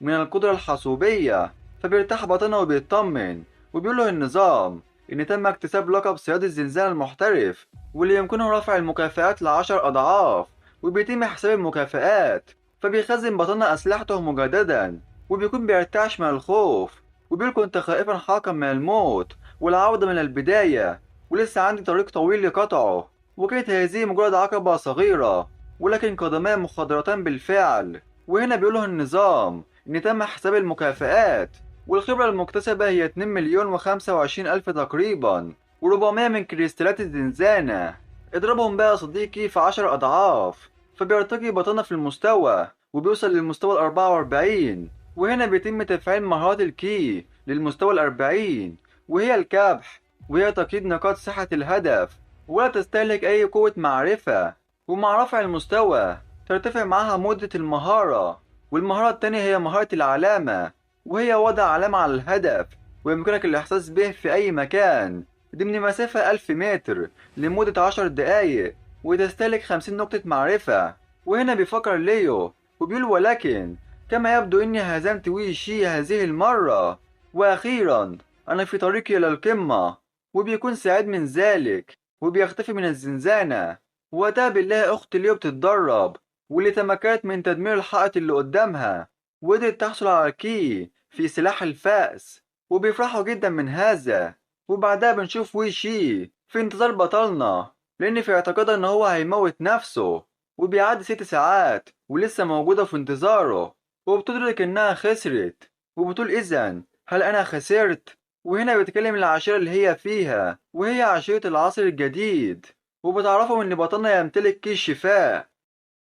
من القدرة الحاسوبية، فبيرتاح بطنه وبيطمن. وبيقول له النظام إن تم اكتساب لقب صياد الزنزانة المحترف، واللي يمكنه رفع المكافآت ل10 أضعاف، وبيتم حساب المكافآت. فبيخزن بطنه أسلحته مجددا، وبيكون بيرتعش من الخوف. وبيقول كنت خائفا حقا من الموت والعودة من البداية، ولسه عندي طريق طويل لقطعه، وكانت هذه مجرد عقبة صغيرة، ولكن قدمان مخضرتان بالفعل. وهنا بيقوله النظام إن تم حساب المكافآت، والخبرة المكتسبة هي 2 مليون و25 ألف تقريبا، و400 من كريستالات الزنزانة. اضربهم بقى يا صديقي في 10 أضعاف، فبيرتقي بطنه في المستوى وبيوصل للمستوى ال44. وهنا بيتم تفعيل مهارات الكي للمستوى ال40، وهي الكبح، وهي تقييد نقاط صحة الهدف، ولا تستهلك أي قوة معرفة. ومع رفع المستوى ترتفع معها مدة المهارة. والمهارة التانية هي مهارة العلامة، وهي وضع علامة على الهدف ويمكنك الإحساس به في أي مكان ضمن مسافة 1000 متر لمدة 10 دقايق، وتستهلك 50 نقطة معرفة. وهنا بيفكر ليو وبيقول ولكن كما يبدو إني هزمت وي شي هذه المرة، وأخيرا أنا في طريقي إلى القمة. وبيكون سعيد من ذلك وبيختفي من الزنزانة. وقتها بالله أخت ليو بتتدرب، واللي تمكنت من تدمير الحائط اللي قدامها، وقدرت تحصل على كي في سلاح الفأس، وبيفرحوا جدا من هذا. وبعدها بنشوف ويشي في انتظار بطلنا، لأن في اعتقادها إن هو هيموت نفسه. وبيعدي 6 ساعات ولسه موجودة في انتظاره، وبتدرك إنها خسرت، وبتقول إذن هل أنا خسرت؟ وهنا بتكلم العشيرة اللي هي فيها، وهي عشيرة العصر الجديد، وبتعرفهم إن بطلنا يمتلك كي الشفاء.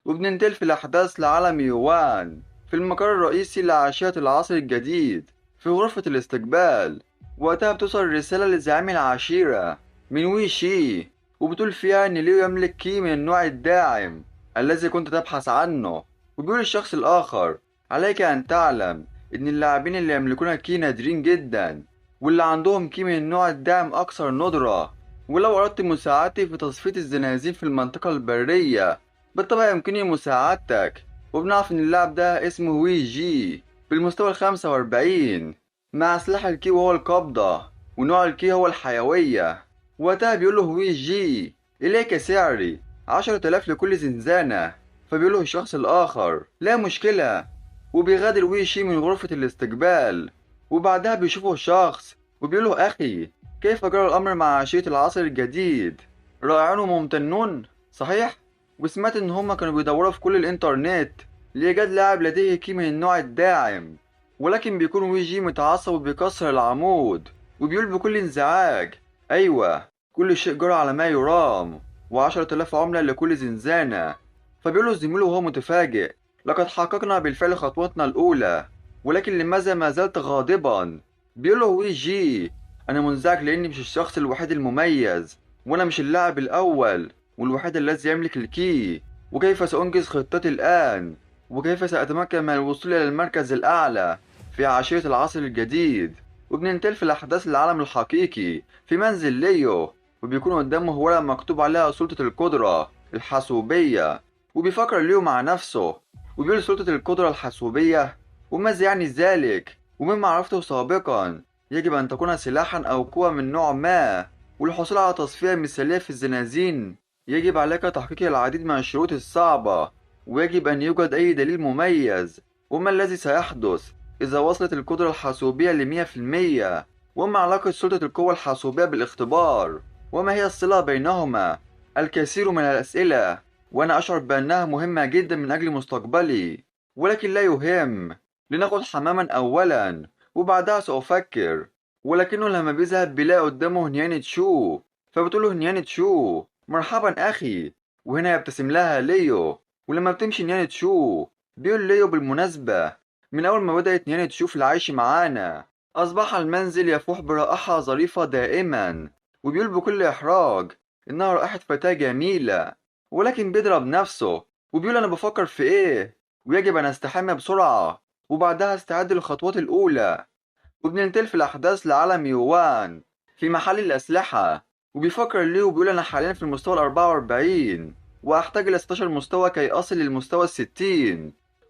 وبننتقل في الأحداث لعالم يوان في المقر الرئيسي لعشيرة العصر الجديد في غرفة الاستقبال. وقتها بتوصل رسالة لزعيم العشيرة من وي شي، وبتقول فيها إن ليو يملك كي من النوع الداعم الذي كنت تبحث عنه. وبيقول الشخص الآخر عليك أن تعلم إن اللاعبين اللي يملكون كي نادرين جدا، واللي عندهم كي من النوع الداعم أكثر ندرة. ولو أردت مساعدتي في تصفية الزنازين في المنطقة البرية بالطبع يمكنني مساعدتك. وبنعرف إن اللاعب ده اسمه وي جي بالمستوى ال45 مع سلاح الكي وهو القبضة، ونوع الكي هو الحيوية. وقتها بيقوله وي جي إليك سعري 10 آلاف لكل زنزانة. فبيقوله الشخص الآخر لا مشكلة، وبيغادر وي شي من غرفة الاستقبال. وبعدها بيشوفه شخص وبيقوله أخي كيف جرى الأمر مع عشية العصر الجديد؟ رائعون وممتنون صحيح؟ وسمعت إن هما كانوا بيدوروا في كل الإنترنت لإيجاد لاعب لديه كي من النوع الداعم، ولكن بيكون ويجي متعصب وبيكسر العمود، وبيقول بكل انزعاج أيوة كل شيء جرى على ما يرام، و10 آلاف عملة لكل زنزانة. فبيقوله زميله وهو متفاجئ لقد حققنا بالفعل خطوتنا الأولى، ولكن لماذا ما زلت غاضبا؟ بيقوله ويجي أنا منزعج لأني مش الشخص الوحيد المميز، وأنا مش اللاعب الأول والوحيد الذي يملك الكي. وكيف سأنجز خطتي الآن؟ وكيف سأتمكن من الوصول إلى المركز الأعلى في عشيرة العصر الجديد؟ وبننتقل في الأحداث للعالم الحقيقي في منزل ليو، وبيكون قدامه ورقة مكتوب عليها سلطة القدرة الحاسوبية. وبيفكر ليو مع نفسه وبيقول سلطة القدرة الحاسوبية وماذا يعني ذلك؟ ومما عرفته سابقا يجب أن تكون سلاحا أو قوة من نوع ما، والحصول على تصفية مثالية في الزنازين يجب عليك تحقيق العديد من الشروط الصعبة، ويجب أن يوجد أي دليل مميز. وما الذي سيحدث إذا وصلت القدرة الحاسوبية ل100%؟ وما علاقة سلطة القوة الحاسوبية بالاختبار؟ وما هي الصلة بينهما؟ الكثير من الأسئلة، وأنا أشعر بأنها مهمة جدا من أجل مستقبلي، ولكن لا يهم. لنأخذ حماما أولا وبعدها سأفكر. ولكنه لما بيذهب بيلاقي قدامه هنيان تشو، فبتقوله هنيان تشو مرحبا أخي، وهنا يبتسم لها ليو. ولما بتمشي نيان تشو بيقول ليو بالمناسبة من أول ما بدأت نيان تشو في العيش معانا أصبح المنزل يفوح برائحة ظريفة دائما. وبيقول بكل إحراج إنها رائحة فتاة جميلة، ولكن بيضرب نفسه وبيقول أنا بفكر في إيه ويجب أن أستحمى بسرعة وبعدها استعد للخطوات الأولى. وبننتقل في الأحداث لعالم يوان في محل الأسلحة، وبيفكر ليو وبيقول أنا حاليا في المستوى ال44 وأحتاج إلى 16 مستوى كي أصل للمستوى ال60.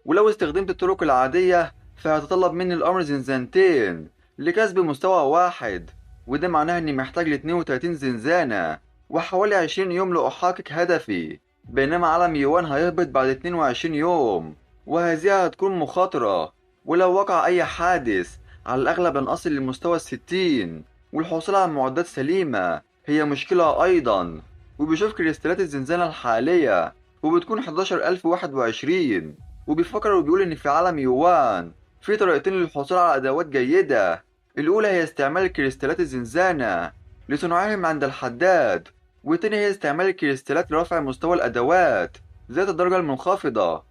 ولو استخدمت الطرق العادية فهيتطلب مني الأمر زنزانتين لكسب مستوى واحد، وده معناه إني محتاج ل32 زنزانة وحوالي 20 يوم لأحقق هدفي، بينما عالم يوان هيهبط بعد 22 يوم، وهذه هتكون مخاطرة. ولو وقع أي حادث على الأغلب لن أصل لمستوى ال60، والحصول على معدات سليمة هي مشكلة أيضا. وبيشوف كريستالات الزنزانة الحالية وبتكون 11021، وبيفكر وبيقول إن في عالم يوان في طريقتين للحصول على أدوات جيدة. الأولى هي استعمال الكريستالات الزنزانة لصنعهم عند الحداد، والتانية هي استعمال الكريستالات لرفع مستوى الأدوات ذات الدرجة المنخفضة،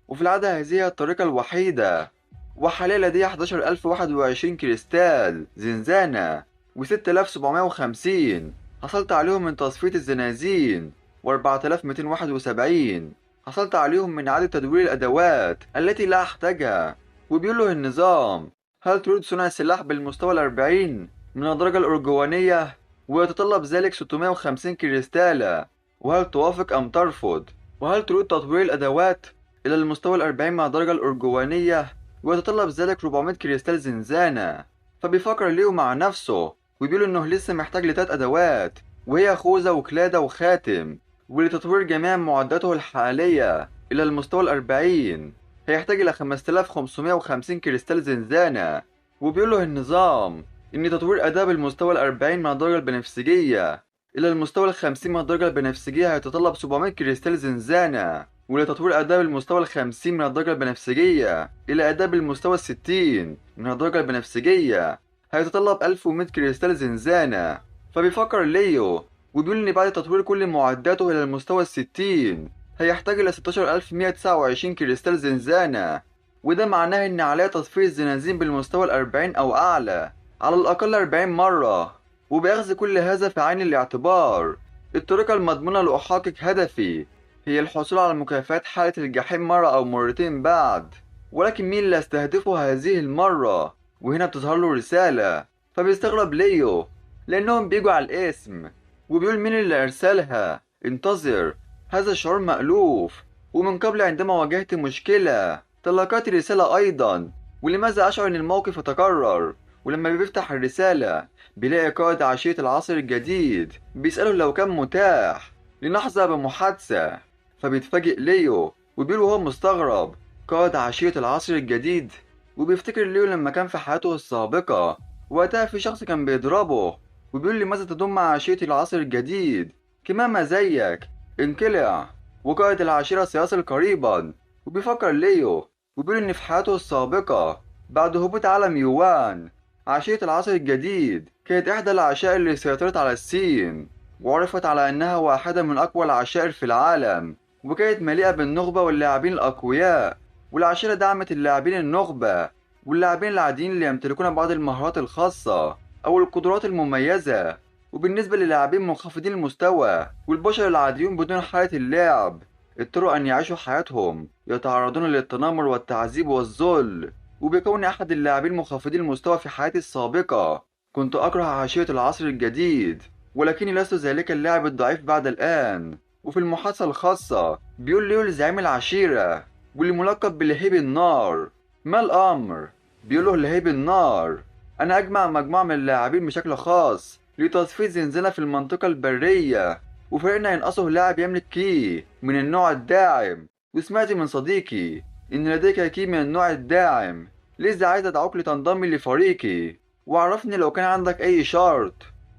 وفي العادة هذه هي الطريقة الوحيدة. وحاليا لدي 11021 كريستال زنزانة و6750 حصلت عليهم من تصفية الزنازين، و4271 حصلت عليهم من إعادة تدوير الأدوات التي لا أحتاجها. وبيقوله النظام: هل تريد صنع سلاح بالمستوى 40 من الدرجة الأرجوانية؟ ويتطلب ذلك 650 كريستالة، وهل توافق أم ترفض؟ وهل تريد تطوير الأدوات إلى المستوى 40 من الدرجة الأرجوانية؟ ويتطلب ذلك 400 كريستال زنزانة. فبيفكر ليه مع نفسه وبيقول إنه لسه محتاج ل3 أدوات، وهي خوذة وكلادة وخاتم، ولتطوير جميع معداته الحالية إلى المستوى 40 هيحتاج إلى 5550 كريستال زنزانة. وبيقول له النظام إن تطوير أداة بالمستوى 40 من الدرجة البنفسجية إلى المستوى 50 من الدرجة البنفسجية هيتطلب 700 كريستال زنزانة، ولتطوير أداة بالمستوى 50 من الدرجة البنفسجية إلى أداة بالمستوى 60 من الدرجة البنفسجية هيتطلب 1100 كريستال زنزانة. فبيفكر ليو وبيقول إن بعد تطوير كل معداته إلى المستوى 60 هيحتاج إلى 16129 كريستال زنزانة، وده معناه إن عليه تصفية الزنازين بالمستوى 40 أو أعلى على الأقل 40 مرة. وبأخذ كل هذا في عين الاعتبار، الطريقة المضمونة لأحقق هدفي هي الحصول على مكافآت حالة الجحيم مرة أو مرتين بعد. ولكن مين اللي استهدفه هذه المرة؟ وهنا بتظهر له رسالة. فبيستغرب ليو لأنهم بيجوا على الاسم، وبيقول مين اللي أرسلها؟ انتظر، هذا الشعور مألوف. ومن قبل عندما واجهت مشكلة تلقيت رسالة أيضا، ولماذا أشعر أن الموقف يتكرر؟ ولما بيفتح الرسالة بيلاقي قائد عشية العصر الجديد بيسأله لو كان متاح لنحظى بمحادثة. فبيتفاجئ ليو وبيقول وهو مستغرب: قائد عشية العصر الجديد؟ وبيفتكر ليو لما كان في حياته السابقة وقتها في شخص كان بيضربه، وبيقول لماذا تضم مع عشية العصر الجديد؟ كمامة زيك انقلع، وقائد العشيرة سيصل قريبا. وبيفكر ليو وبيقول إن في حياته السابقة بعد هبوط عالم يوان عشية العصر الجديد كانت إحدى العشائر اللي سيطرت على الصين، وعرفت على أنها واحدة من أقوى العشائر في العالم، وكانت مليئة بالنخبة واللاعبين الأقوياء. والعشيرة دعمت اللاعبين النخبة واللاعبين العاديين اللي يمتلكون بعض المهارات الخاصة أو القدرات المميزة. وبالنسبة للاعبين منخفضين المستوى والبشر العاديون بدون حالة اللعب اضطروا أن يعيشوا حياتهم يتعرضون للتنمر والتعذيب والذل. وبكون أحد اللاعبين منخفضين المستوى في حياتي السابقة كنت أكره عشية العصر الجديد، ولكني لست ذلك اللاعب الضعيف بعد الآن. وفي المحادثة الخاصة بيقول ليو لزعيم العشيرة واللي ملقب بلهيب النار: ما الأمر؟ بيقوله لهيب النار: أنا أجمع مجموعة من اللاعبين بشكل خاص لتصفية زنزانة في المنطقة البرية، وفريقنا ينقصه لاعب يملك كي من النوع الداعم. وسمعت من صديقي إن لديك كي من النوع الداعم، لذا عايز أدعوك لتنضم لفريقي، وعرفني لو كان عندك أي شرط،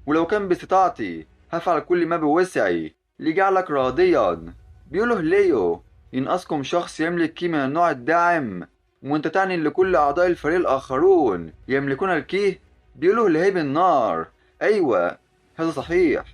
ولو كان باستطاعتي هفعل كل ما بوسعي لجعلك راضيا. بيقوله ليو: ينقصكم شخص يملك كي من النوع الداعم، وانت تعني ان لكل اعضاء الفريق الاخرون يملكون الكي؟ بيقوله لهيب النار: ايوه هذا صحيح.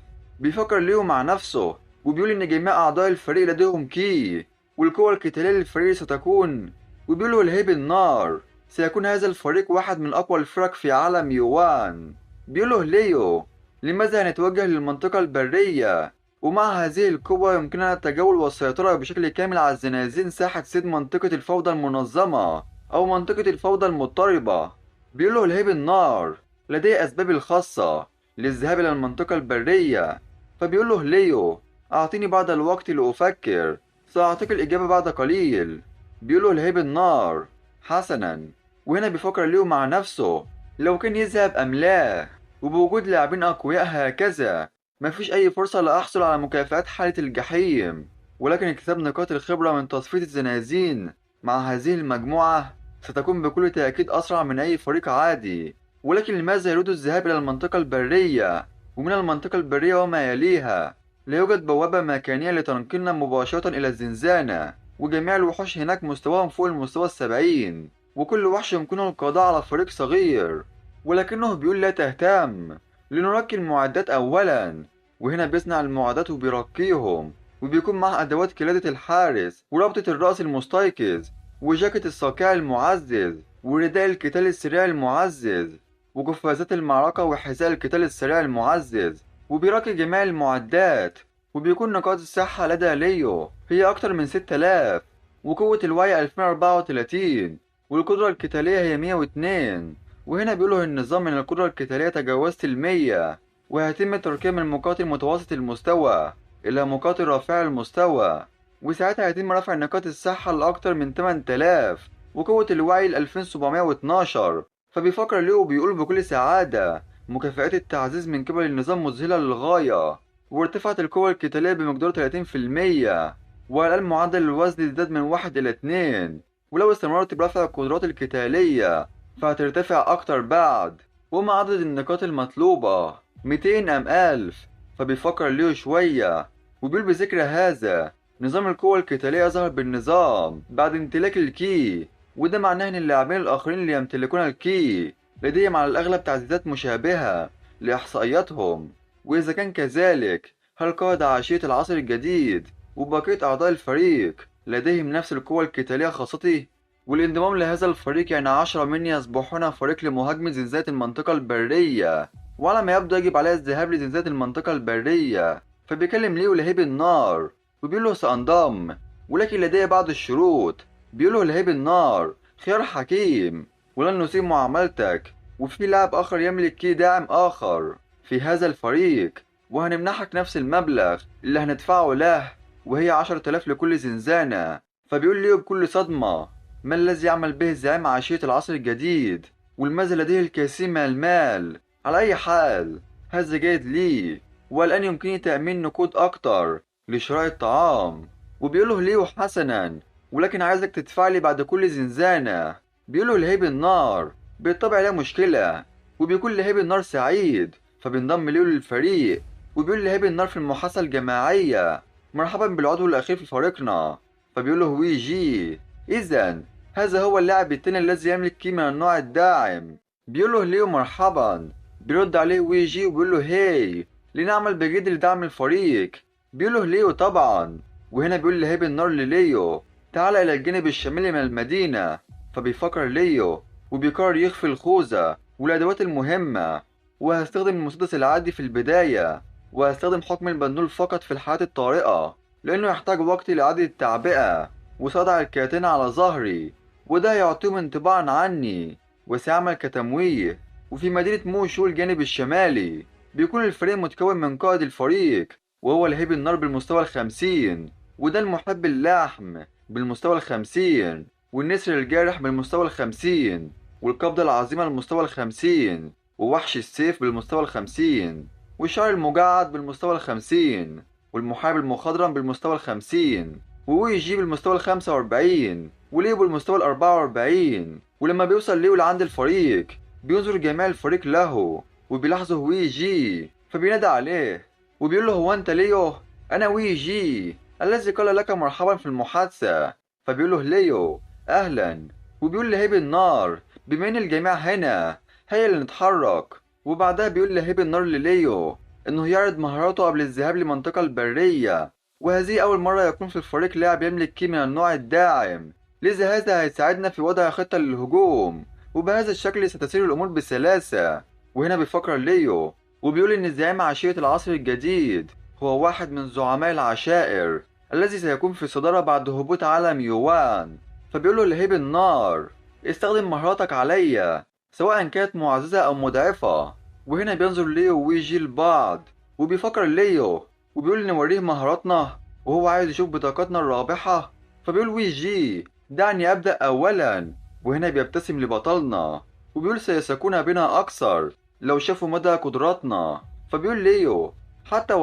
بيفكر ليو مع نفسه وبيقول ان جميع اعضاء الفريق لديهم كي، والقوة القتالية للفريق ستكون. وبيقوله لهيب النار: سيكون هذا الفريق واحد من اقوى الفرق في عالم يوان. بيقوله ليو: لماذا نتوجه للمنطقة البرية؟ ومع هذه القوة يمكننا التجول والسيطرة بشكل كامل على الزنازين ساحة سد منطقة الفوضى المنظمة أو منطقة الفوضى المضطربة. بيقوله لهيب النار: لدي أسبابي الخاصة للذهاب إلى المنطقة البرية. فبيقوله ليو: أعطيني بعض الوقت لأفكر، سأعطيك الإجابة بعد قليل. بيقوله لهيب النار: حسنا. وهنا بيفكر ليو مع نفسه لو كان يذهب أم لا، وبوجود لاعبين أقوياء هكذا مفيش أي فرصة لأحصل على مكافآت حالة الجحيم، ولكن اكتساب نقاط الخبرة من تصفية الزنازين مع هذه المجموعة ستكون بكل تأكيد أسرع من أي فريق عادي. ولكن لماذا يريد الذهاب إلى المنطقة البرية؟ ومن المنطقة البرية وما يليها لا يوجد بوابة مكانية لتنقلنا مباشرة إلى الزنزانة، وجميع الوحوش هناك مستواهم فوق المستوى 70، وكل وحش يمكنه القضاء على فريق صغير. ولكنه بيقول لا تهتم، لنركي المعدات أولا. وهنا بيصنع المعدات وبيرقيهم، وبيكون معه أدوات قلادة الحارس وربطة الرأس المستيقظ وجاكيت الصقيع المعزز ورداء القتال السريع المعزز وقفازات المعركة وحذاء القتال السريع المعزز، وبيراقي جميع المعدات. وبيكون نقاط الصحة لدى ليو هي أكتر من 6000، وقوة الوعي 2034، والقدرة القتالية هي 102. وهنا بيقوله النظام إن القدرة القتالية تجاوزت 100، وهيتم ترقية من مقاتل متوسط المستوى إلى مقاتل رفيع المستوى، وساعتها هيتم رفع نقاط الصحة لأكتر من 8000، وقوة الوعي ل 2712. فبيفكر ليه وبيقول بكل سعادة مكافآت التعزيز من قبل النظام مذهلة للغاية، وارتفعت القوة القتالية بمقدار 30%، والآن معدل الوزن ازداد من 1 إلى 2، ولو استمرت برفع القدرات القتالية فهترتفع أكتر بعد. وما عدد النقاط المطلوبة 200 أم 1000؟ فبيفكر ليه شوية وبيقول بذكر هذا نظام القوة القتالية ظهر بالنظام بعد امتلاك الكي، وده معناه إن اللاعبين الآخرين اللي يمتلكون الكي لديهم على الأغلب تعزيزات مشابهة لإحصائياتهم. وإذا كان كذلك، هل قائد عشية العصر الجديد وبقية أعضاء الفريق لديهم نفس القوة القتالية خاصتي؟ والانضمام لهذا الفريق يعني 10 مني يصبحون فريق لمهاجمة زنزانة المنطقة البرية، وعلى ما يبدو يجب عليه الذهاب لزنزانة المنطقة البرية. فبيكلم ليو لهيب النار وبيقول له سأنضم، ولكن لدي بعض الشروط. بيقول له لهيب النار: خيار حكيم، ولن نسيء معاملتك، وفي لاعب آخر يملك كي داعم آخر في هذا الفريق، وهنمنحك نفس المبلغ اللي هندفعه له، وهي 10000 لكل زنزانة. فبيقول ليو بكل صدمة: ما الذي يعمل به زعيم عشية العصر الجديد؟ ولماذا لديه الكثير من المال؟ على أي حال هذا جيد لي، والآن يمكنني تأمين نقود أكتر لشراء الطعام. وبيقوله ليو: حسنا، ولكن عايزك تدفع لي بعد كل زنزانة. بيقوله لهيب النار: بالطبع لا مشكلة. وبيكون لهيب النار سعيد فبينضم ليو للفريق، وبيقول لهيب النار في المحادثة الجماعية: مرحبا بالعضو الأخير في فريقنا. فبيقوله ويجي: إذن هذا هو اللاعب التاني الذي يملك كي من النوع الداعم. بيقوله ليو: مرحبا. بيرد عليه ويجي وبيقوله: هاي، لنعمل بجد لدعم الفريق. بيقوله ليو: طبعا. وهنا بيقول لهيب النار لليو: تعال إلى الجانب الشمالي من المدينة. فبيفكر ليو وبيقرر يخفي الخوذة والأدوات المهمة، وهستخدم المسدس العادي في البداية، وهستخدم حكم البندول فقط في الحالات الطارئة لأنه يحتاج وقت لإعادة التعبئة، وسأضع الكاتنة على ظهري وده هيعطيهم انطباعا عني وسيعمل كتمويه. وفي مدينة موشو الجانب الشمالي بيكون الفريق متكون من قائد الفريق وهو لهيب النار بالمستوى 50، وده المحب اللحم بالمستوى 50، والنسر الجارح بالمستوى 50، والقبضة العظيمة بالمستوى 50، ووحش السيف بالمستوى 50، والشعر المجعد بالمستوى 50، والمحارب المخضرم بالمستوى 50، وويجي بالمستوى 45، وليو بالمستوى 44. ولما بيوصل ليو لعند الفريق بينظر جميع الفريق له وبيلاحظه ويجي، فبينادى عليه وبيقول له: هو أنت ليو؟ أنا ويجي الذي قال لك مرحبا في المحادثة. فبيقول له ليو: أهلا. وبيقول لهيب النار: بما إن الجميع هنا هيا لنتحرك. وبعدها بيقول لهيب النار لليو إنه يعرض مهاراته قبل الذهاب لمنطقة البرية، وهذه أول مرة يكون في الفريق لاعب يملك كي من النوع الداعم، لذا هذا هيساعدنا في وضع خطة للهجوم، وبهذا الشكل ستسير الأمور بسلاسة. وهنا بيفكر ليو وبيقول إن زعيم عشية العصر الجديد هو واحد من زعماء العشائر الذي سيكون في الصدارة بعد هبوط عالم يوان. فبيقول له لهيب النار: استخدم مهاراتك عليا سواء كانت معززة أو مضعفة. وهنا بينظر ليو ويجي لبعض وبيفكر ليو وبيقول نوريه مهاراتنا وهو عايز يشوف بطاقتنا الرابحة. فبيقول ويجي: دعني أبدأ أولا. وهنا بيبتسم لبطلنا وبيقول سيسكون بنا أكثر لو شافوا مدى قدراتنا. فبيقول ليو حتى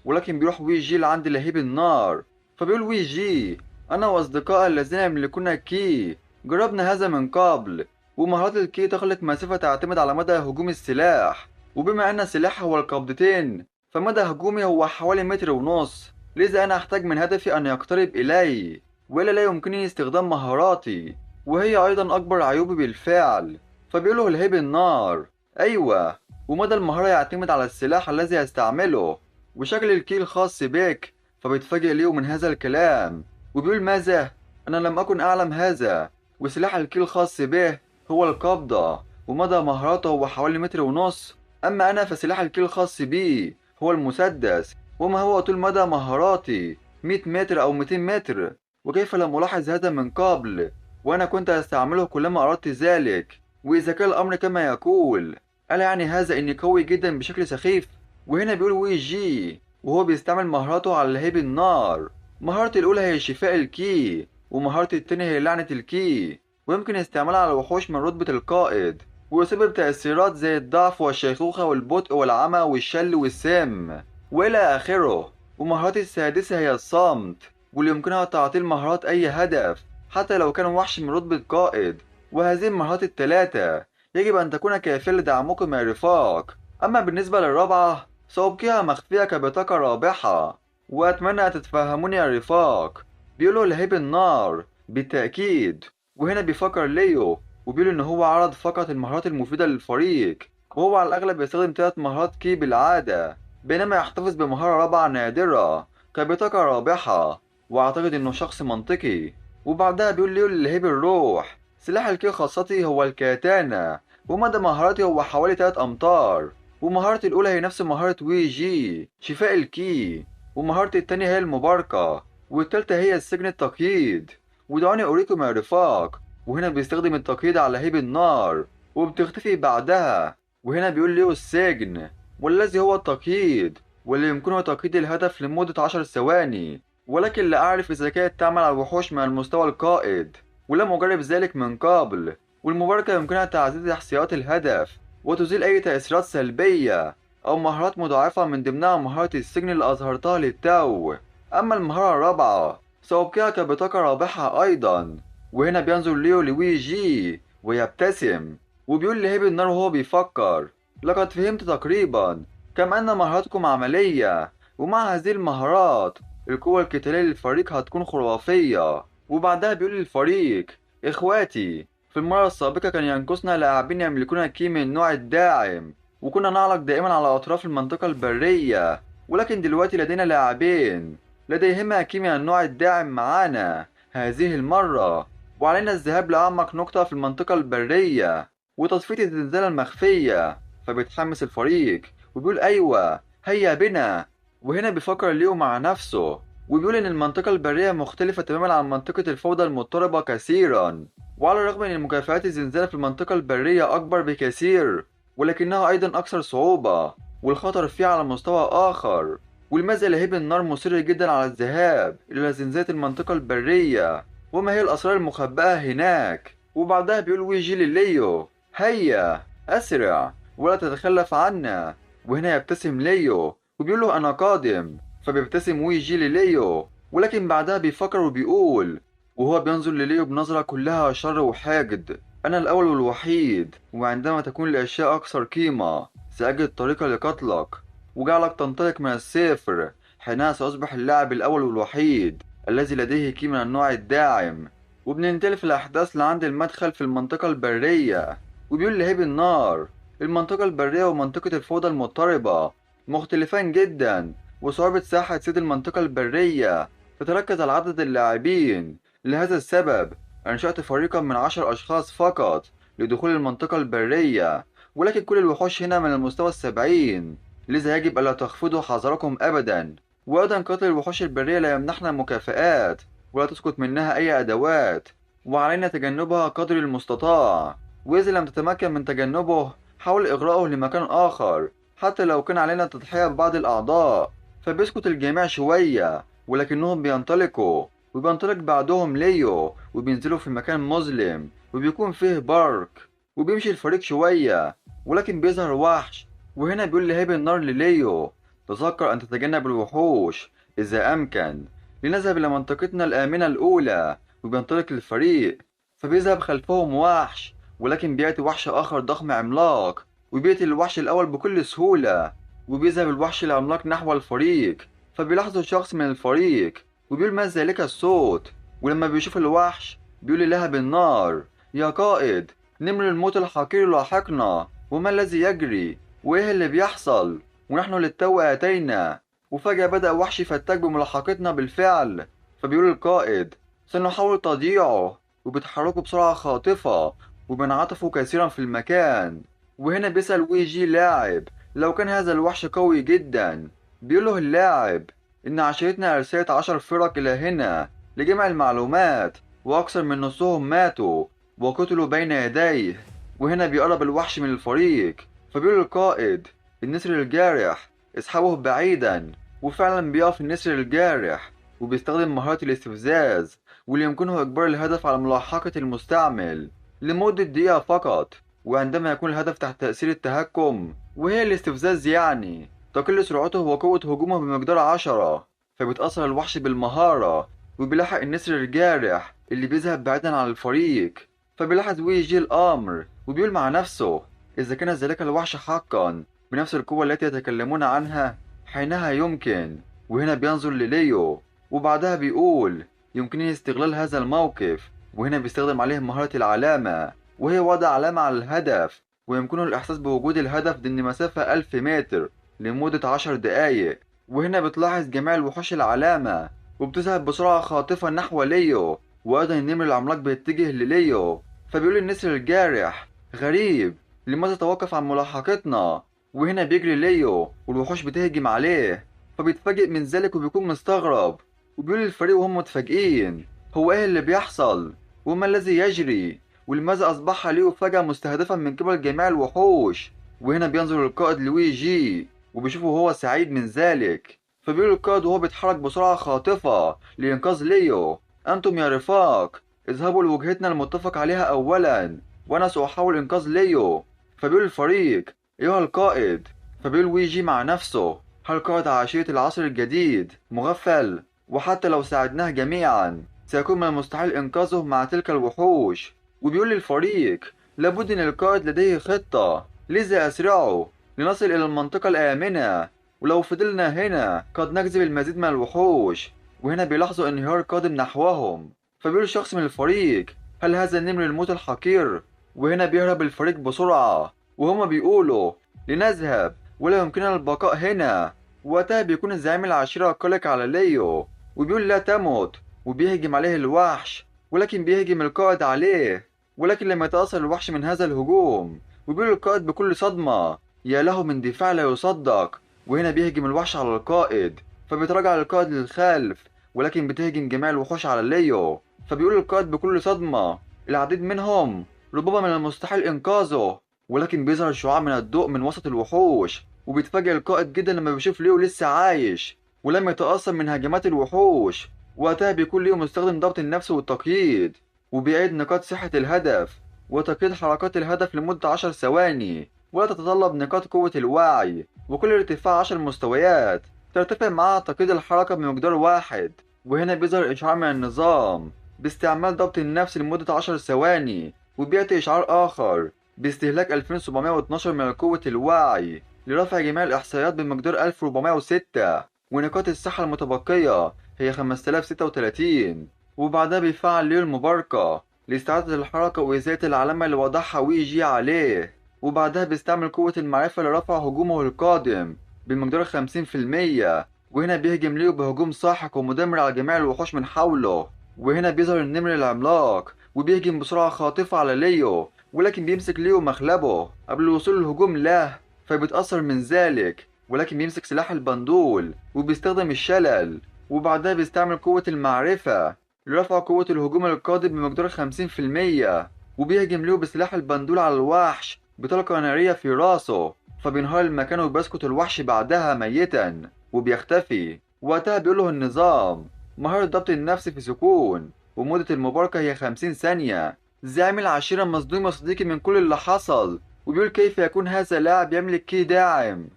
ولكن بيروح ويجي لعند لهيب النار. فبيقول ويجي أنا وأصدقائي الذين يملكون كي جربنا هذا من قبل، ومهارات الكي تخلق مسافة تعتمد على مدى هجوم السلاح، وبما أن سلاحي هو القبضتين فمدى هجومي هو حوالي متر ونص، لذا أنا أحتاج من هدفي أن يقترب إلي وإلا لا يمكنني استخدام مهاراتي، وهي أيضا أكبر عيوبي بالفعل. فبيقوله لهيب النار أيوة، ومدى المهارة يعتمد على السلاح الذي هستعمله وشكل الكي الخاص بك. فبيتفاجئ ليو من هذا الكلام وبيقول ماذا؟ أنا لم أكن أعلم هذا، وسلاح الكي الخاص به هو القبضة ومدى مهاراته هو حوالي متر ونص، أما أنا فسلاح الكي الخاص بي هو المسدس، وما هو طول مدى مهاراتي 100 متر أو 200 متر. وكيف لم ألاحظ هذا من قبل وأنا كنت أستعمله كلما أردت ذلك؟ وإذا كان الأمر كما يقول ألا يعني هذا إني قوي جدا بشكل سخيف؟ وهنا بيقول وي جي وهو بيستعمل مهاراته على لهيب النار. مهارتي الأولى هي شفاء الكي، ومهارتي التانية هي لعنة الكي، ويمكن استعمالها على الوحوش من رتبة القائد، ويسبب تأثيرات زي الضعف والشيخوخة والبطء والعمى والشل والسم وإلى آخره. ومهارتي السادسة هي الصمت، واللي يمكنها تعطيل مهارات أي هدف حتى لو كان وحش من رتبة قائد. وهذه المهارات الثلاثة يجب أن تكون كافية لدعمكم يا رفاق. أما بالنسبة للرابعة سأبقيها مخفية كبطاقة رابحة، وأتمنى أن تتفهموني يا رفاق. بيقولوا لهيب النار بالتأكيد. وهنا بيفكر ليو وبيقول إن هو عرض فقط المهارات المفيدة للفريق، وهو على الأغلب يستخدم 3 مهارات كي بالعادة، بينما يحتفظ بمهارة رابعة نادرة كبطاقة رابحة، وأعتقد إنه شخص منطقي. وبعدها بيقول ليو للهيب الروح سلاح الكي خاصتي هو الكاتانا، ومدى مهارتي هو حوالي 3 أمتار، ومهارتي الأولى هي نفس مهارة وي جي شفاء الكي، ومهارتي التانية هي المباركة، والتالتة هي السجن التقييد. ودعوني أوريكم يا رفاق. وهنا بيستخدم التقييد على لهيب النار وبتختفي بعدها. وهنا بيقول ليه السجن والذي هو التقييد، واللي يمكنه تقييد الهدف لمدة 10 ثواني، ولكن لا أعرف إذا كانت تعمل على الوحوش من المستوى القائد، ولم أجرب ذلك من قبل. والمباركة يمكنها تعزيز إحصائيات الهدف وتزيل أي تأثيرات سلبية أو مهارات مضاعفة، من ضمنها مهارة السجن اللي أظهرتها للتو. أما المهارة الرابعة سأبقيها كبطاقة رابحة أيضا. وهنا بينظر ليو لوي جي ويبتسم وبيقول لهيب النار وهو بيفكر لقد فهمت تقريبا كما أن مهاراتكم عملية، ومع هذه المهارات القوة القتالية للفريق هتكون خرافية. وبعدها بيقول للفريق إخواتي في المرة السابقة كان ينقصنا لاعبين يملكون كي من النوع الداعم، وكنا نعلق دائما على أطراف المنطقة البرية، ولكن دلوقتي لدينا لاعبين لديهما كي من النوع الداعم معانا هذه المرة، وعلينا الذهاب لأعمق نقطة في المنطقة البرية وتصفية الزنزانة المخفية. فبيتحمس الفريق وبيقول أيوة هيا بنا. وهنا بيفكر ليو مع نفسه وبيقول إن المنطقة البرية مختلفة تماما عن منطقة الفوضى المضطربة كثيرا، وعلى الرغم من مكافآت الزنزانة في المنطقة البرية أكبر بكثير، ولكنها أيضا أكثر صعوبة والخطر فيها على مستوى آخر. ولماذا لهيب النار مصر جدا على الذهاب إلى زنزانة المنطقة البرية؟ وما هي الأسرار المخبأة هناك؟ وبعدها بيقول ويجي لليو هيا أسرع ولا تتخلف عنا. وهنا يبتسم ليو وبيقول له أنا قادم. فبيبتسم ويجي لليو، ولكن بعدها بيفكر وبيقول وهو بينظر لليو بنظرة كلها شر وحقد أنا الأول والوحيد، وعندما تكون الأشياء أكثر قيمة سأجد طريقة لقتلك وجعلك تنطلق من الصفر. حينها سأصبح اللاعب الأول والوحيد الذي لديه كي من النوع الداعم. وبننتقل في الأحداث لعند المدخل في المنطقة البرية. وبيقول لهيب النار المنطقة البرية ومنطقة الفوضى المضطربة مختلفان جدا، وصعوبة ساحة سيد المنطقة البرية تتركز على عدد اللاعبين. لهذا السبب أنشأت فريقا من 10 أشخاص فقط لدخول المنطقة البرية، ولكن كل الوحوش هنا من المستوى 70، لذا يجب ألا تخفضوا حذركم أبدا. وأيضا قتل الوحوش البرية لا يمنحنا مكافآت ولا تسقط منها أي أدوات، وعلينا تجنبها قدر المستطاع، وإذا لم تتمكن من تجنبه حاول إغراءه لمكان آخر حتى لو كان علينا التضحية ببعض الأعضاء. فبيسكت الجميع شوية ولكنهم بينطلقوا وبينطلق بعدهم ليو وبينزلوا في مكان مظلم وبيكون فيه بارك. وبيمشي الفريق شوية ولكن بيظهر وحش، وهنا بيقول لهيب النار لليو: تذكر أن تتجنب الوحوش إذا أمكن، لنذهب إلى منطقتنا الآمنة الأولى. وبينطلق الفريق، فبيذهب خلفهم وحش، ولكن بيأتي وحش آخر ضخم عملاق وبيقتل الوحش الأول بكل سهولة. وبيذهب الوحش العملاق نحو الفريق، فبيلاحظوا شخص من الفريق وبيقول: ما ذلك الصوت؟ ولما بيشوف الوحش بيقول للهب النار: يا قائد، نمر الموت الحقير لاحقنا، وما الذي يجري؟ وإيه اللي بيحصل؟ ونحن للتو آتينا. وفجأة بدأ وحش فتاك بملاحقتنا بالفعل. فبيقول القائد: سنحاول تضييعه. وبيتحركوا بسرعة خاطفة وبينعطفوا كثيرا في المكان. وهنا بيسأل ويجي لاعب لو كان هذا الوحش قوي جدا. بيقوله اللاعب إن عشيرتنا أرسلت 10 فرق إلى هنا لجمع المعلومات، وأكثر من نصهم ماتوا وقتلوا بين يديه. وهنا بيقرب الوحش من الفريق، فبيقول القائد: النسر الجارح اسحبه بعيدا. وفعلا بيقف النسر الجارح وبيستخدم مهارة الاستفزاز واللي يمكنه إجبار الهدف على ملاحقة المستعمل لمدة دقيقة فقط. وعندما يكون الهدف تحت تأثير التهكم، وهي الاستفزاز يعني، تقل سرعته وقوة هجومه بمقدار 10. فبيتأثر الوحش بالمهارة وبيلاحق النسر الجارح اللي بيذهب بعيدا عن الفريق. فبيلاحظ ويجي الأمر وبيقول مع نفسه: إذا كان ذلك الوحش حقا بنفس القوة التي يتكلمون عنها، حينها يمكن. وهنا بينظر لليو وبعدها بيقول: يمكنني استغلال هذا الموقف. وهنا بيستخدم عليه مهارة العلامة، وهي وضع علامة على الهدف، ويمكنه الإحساس بوجود الهدف ضمن مسافة 1000 متر لمدة 10 دقايق. وهنا بتلاحظ جميع الوحوش العلامة وبتذهب بسرعة خاطفة نحو ليو، وأيضا النمر العملاق بيتجه لليو. فبيقول النسر الجارح: غريب، لماذا توقف عن ملاحقتنا؟ وهنا بيجري ليو والوحوش بتهجم عليه، فبيتفاجئ من ذلك وبيكون مستغرب. وبيقول للفريق وهم متفاجئين: هو ايه اللي بيحصل؟ وما الذي يجري؟ ولماذا أصبح ليو فجأة مستهدفا من قبل جميع الوحوش؟ وهنا بينظر القائد لويجي وبيشوفه هو سعيد من ذلك. فبيقول القائد وهو بيتحرك بسرعة خاطفة لإنقاذ ليو: أنتم يا رفاق، اذهبوا لوجهتنا المتفق عليها أولا، وأنا سأحاول إنقاذ ليو. فبيقول الفريق: أيها القائد. فبيقول ويجي مع نفسه: هل قائد عشيرة العصر الجديد مغفل؟ وحتى لو ساعدناه جميعا سيكون من المستحيل إنقاذه مع تلك الوحوش. وبيقول للفريق: لابد أن القائد لديه خطة، لذا أسرعوا لنصل إلى المنطقة الآمنة، ولو فضلنا هنا قد نجذب المزيد من الوحوش. وهنا بيلاحظوا انهيار قادم نحوهم. فبيقول شخص من الفريق: هل هذا النمر الموت الحقير؟ وهنا بيهرب الفريق بسرعة وهما بيقولوا: لنذهب، ولا يمكننا البقاء هنا. وقتها بيكون الزعيم العشيرة قلق على ليو وبيقول: لا تمت. وبيهجم عليه الوحش، ولكن بيهجم القائد عليه، ولكن لم يتأثر الوحش من هذا الهجوم. وبيقول القائد بكل صدمة: يا له من دفاع لا يصدق. وهنا بيهجم الوحش على القائد، فبيتراجع القائد للخلف، ولكن بتهجم جميع الوحوش على ليو. فبيقول القائد بكل صدمة: العديد منهم ربما من المستحيل إنقاذه. ولكن بيظهر شعاع من الضوء من وسط الوحوش، وبيتفاجئ القائد جدا لما بيشوف ليو لسه عايش ولم يتأثر من هجمات الوحوش. وقتها بيكون ليو مستخدم ضبط النفس والتقييد، وبيعيد نقاط صحة الهدف وتقييد حركات الهدف لمدة 10 ثواني، ولا تتطلب نقاط قوة الوعي. وكل ارتفاع 10 مستويات ترتفع معها تقييد الحركة بمقدار 1. وهنا بيظهر إشعار من النظام باستعمال ضبط النفس لمدة 10 ثواني، وبيأتي إشعار آخر باستهلاك 2712 من قوة الوعي لرفع جميع الإحصائيات بمقدار 1406. ونقاط الصحة المتبقية هي 5036. وبعدها بيفعل ليو المباركة لاستعادة الحركة وإزالة العلامة اللي وضعها ويجي عليه. وبعدها بيستعمل قوة المعرفة لرفع هجومه القادم بمقدار 50%. وهنا بيهجم ليو بهجوم ساحق ومدمر على جميع الوحوش من حوله. وهنا بيظهر النمر العملاق وبيهجم بسرعة خاطفة على ليو، ولكن بيمسك ليو مخلبه قبل الوصول للهجوم له، فبيتأثر من ذلك، ولكن بيمسك سلاح البندول وبيستخدم الشلل. وبعدها بيستعمل قوة المعرفة لرفع قوة الهجوم القادم بمقدار 50%. وبيهجم ليو بسلاح البندول على الوحش بطلقة نارية في راسه، فبينهار المكان وبيسقط الوحش بعدها ميتا وبيختفي. وقتها بيقوله النظام: مهارة ضبط النفس في سكون، ومدة المباركة هي 50 ثانية. زعيم العشيرة مصدوم يا صديقي من كل اللي حصل، وبيقول كيف يكون هذا لاعب يملك كي داعم.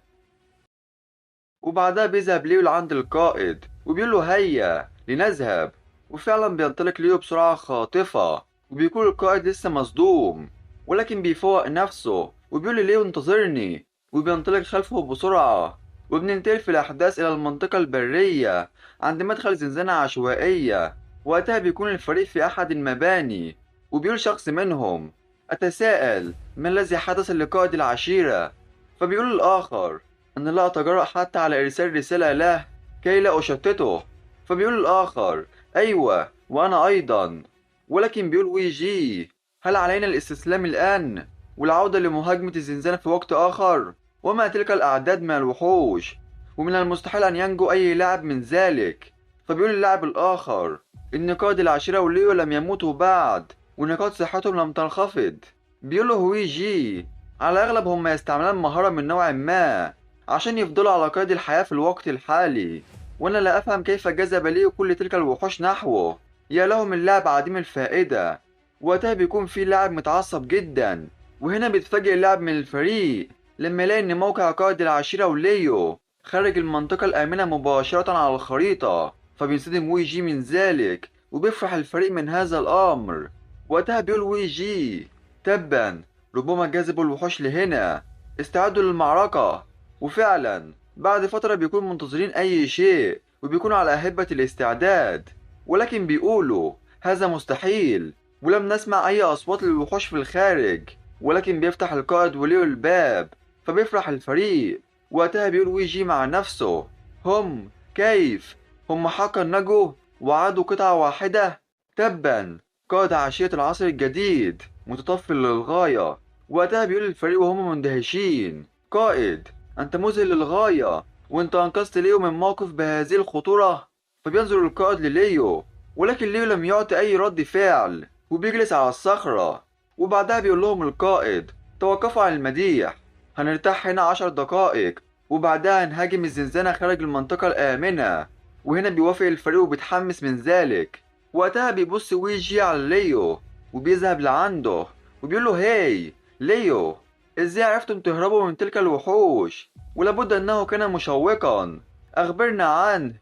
وبعدها بيذهب ليو لعند القائد وبيقول له هيا لنذهب. وفعلا بينطلق ليو بسرعة خاطفة، وبيكون القائد لسه مصدوم، ولكن بيفوق نفسه وبيقول لليو انتظرني، وبينطلق خلفه بسرعة. وبننتقل في الأحداث إلى المنطقة البرية عند مدخل زنزانة عشوائية. وقتها بيكون الفريق في أحد المباني، وبيقول شخص منهم أتساءل ما الذي حدث لقائد العشيرة. فبيقول الآخر أنا لا أتجرأ حتى على إرسال رسالة له كي لا أشتته. فبيقول الآخر أيوة وأنا أيضا. ولكن بيقول ويجي هل علينا الاستسلام الآن والعودة لمهاجمة الزنزانة في وقت آخر؟ وما تلك الأعداد من الوحوش، ومن المستحيل أن ينجو أي لاعب من ذلك. فبيقول اللاعب الآخر إن قائد العشيرة وليو لم يموتوا بعد، ونقاط صحتهم لم تنخفض. بيقول له ويجي على الأغلب هم يستعملون مهارة من نوع ما عشان يفضلوا على قيد الحياة في الوقت الحالي، وأنا لا أفهم كيف جذب ليه كل تلك الوحوش نحوه. يا له من لاعب عديم الفائدة. وقتها بيكون في لاعب متعصب جدا، وهنا بيتفاجئ اللاعب من الفريق لما يلاقي إن موقع قائد العشيرة وليو خارج المنطقة الآمنة مباشرة على الخريطة. فبينصدم ويجي من ذلك، وبيفرح الفريق من هذا الأمر. وقتها بيقول ويجي تبا ربما جذبوا الوحوش لهنا، استعدوا للمعركة. وفعلا بعد فترة بيكون منتظرين أي شيء، وبيكونوا على أهبة الاستعداد، ولكن بيقولوا هذا مستحيل، ولم نسمع أي أصوات للوحوش في الخارج. ولكن بيفتح القائد وليو الباب، فبيفرح الفريق. وقتها بيقول ويجي مع نفسه هم كيف هم حقا نجوا وعادوا قطعة واحدة. تبا قائد عشيرة العصر الجديد متطفل للغاية. وقتها بيقول الفريق وهم مندهشين قائد أنت مذهل للغاية، وأنت أنقذت ليو من موقف بهذه الخطورة. فبينظر القائد لليو، ولكن ليو لم يعطي أي رد فعل، وبيجلس على الصخرة. وبعدها بيقول لهم القائد توقفوا عن المديح، هنرتاح هنا 10 دقائق وبعدها هنهاجم الزنزانة خارج المنطقة الآمنة. وهنا بيوافق الفريق وبيتحمس من ذلك. وقتها بيبص ويجي على ليو وبيذهب لعنده وبيقول له هاي ليو ازاي عرفتم تهربوا من تلك الوحوش؟ ولابد انه كان مشوقا، اخبرنا عنه.